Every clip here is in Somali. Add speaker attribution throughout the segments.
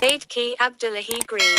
Speaker 1: Saidki Abdullahi Green.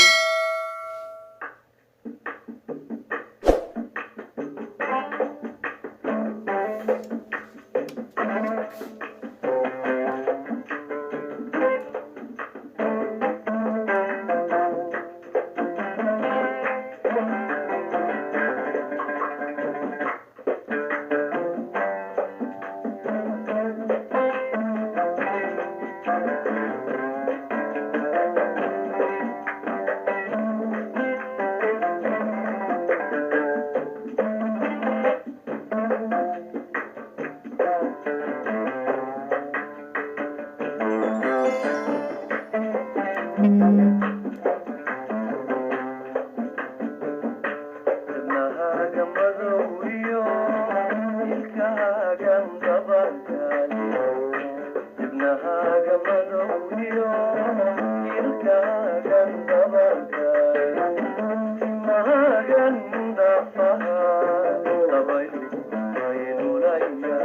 Speaker 2: Dibnahaaga madow iyo ilkahaagan dabarkaale, dibnahaaga madow iyo ilkahaagan dabarkaale, timahaagan daafaha dabaylu maylulaya,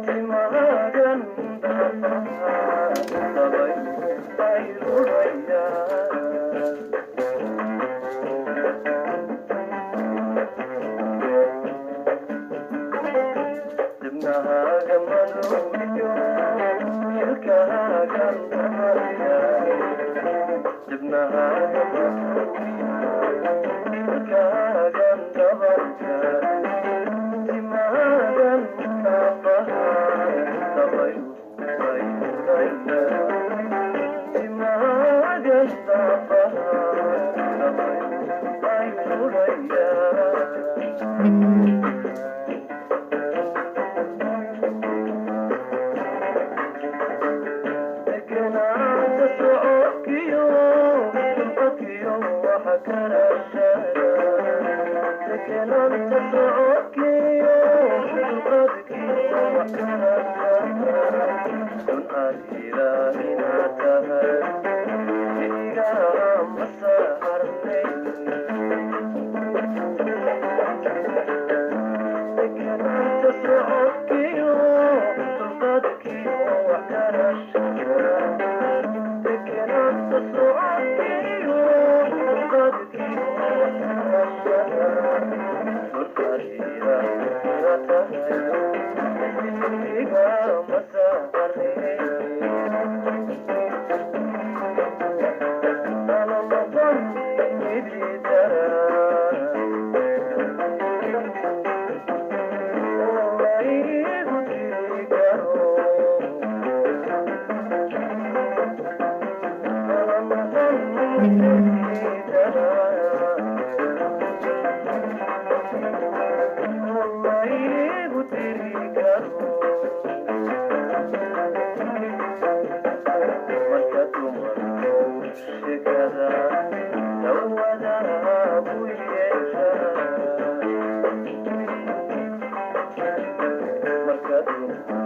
Speaker 2: timahaagan daafaha dabaylu maylulaya. Dibnahaaga madow iyo ilkahaagan dabarkaale, dibnahaaga madow ilkahaagan dabarkaale, timahaagan daafaha dabaylu maylulaya, timahaagan daafaha dabaylu maylulaya. Degenaanta socodkiyo dulqadkiyo waxa karashada, degenaanta socodkiyo dulqadkiyo wax karashada, dun aad ilaahina tahay igama saarnay. Degenaanta socodkiyo dulqadkiyo wax karashada, degenaanta socodkiyo dulqadkiyo wax karashada, dun aad ilaahina tahay igama saarnay. Marka dumarku sheekada dawada ku yeesha, marka dumarku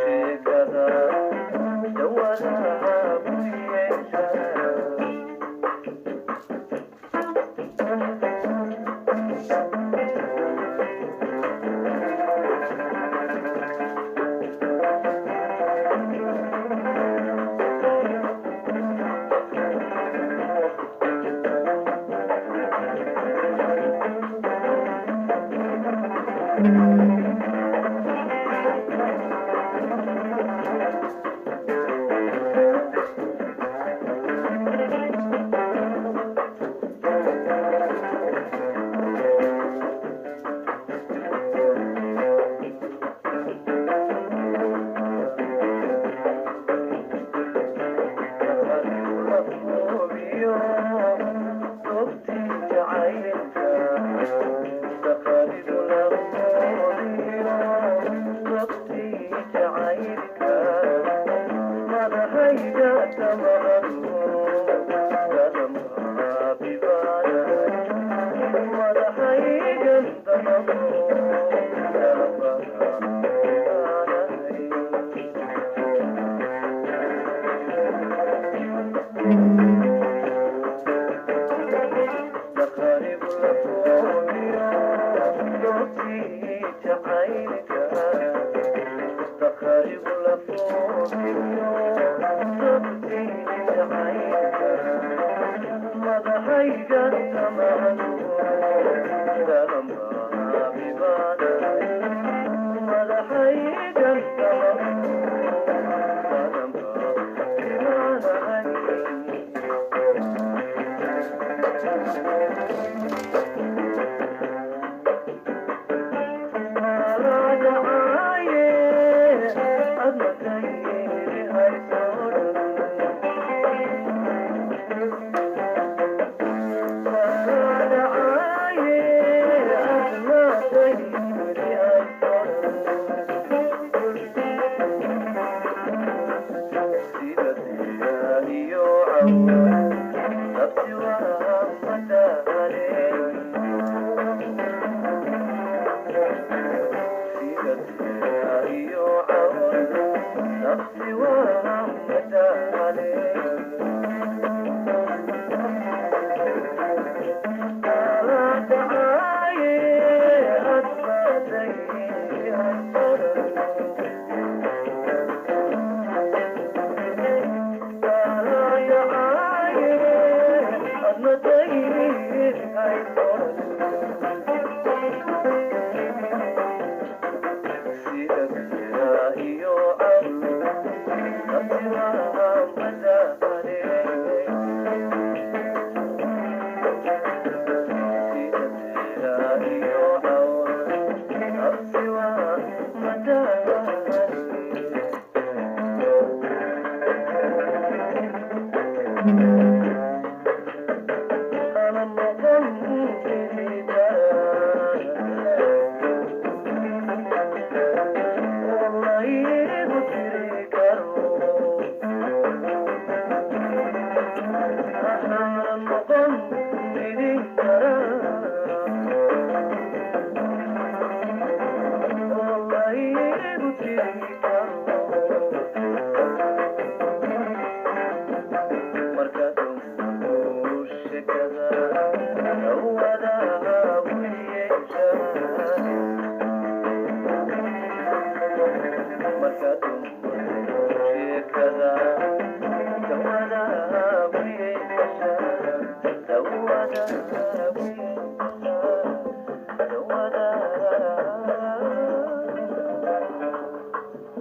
Speaker 2: sheekada dawada ku yeesha.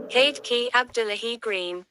Speaker 1: Kaydki Abdullahi Green.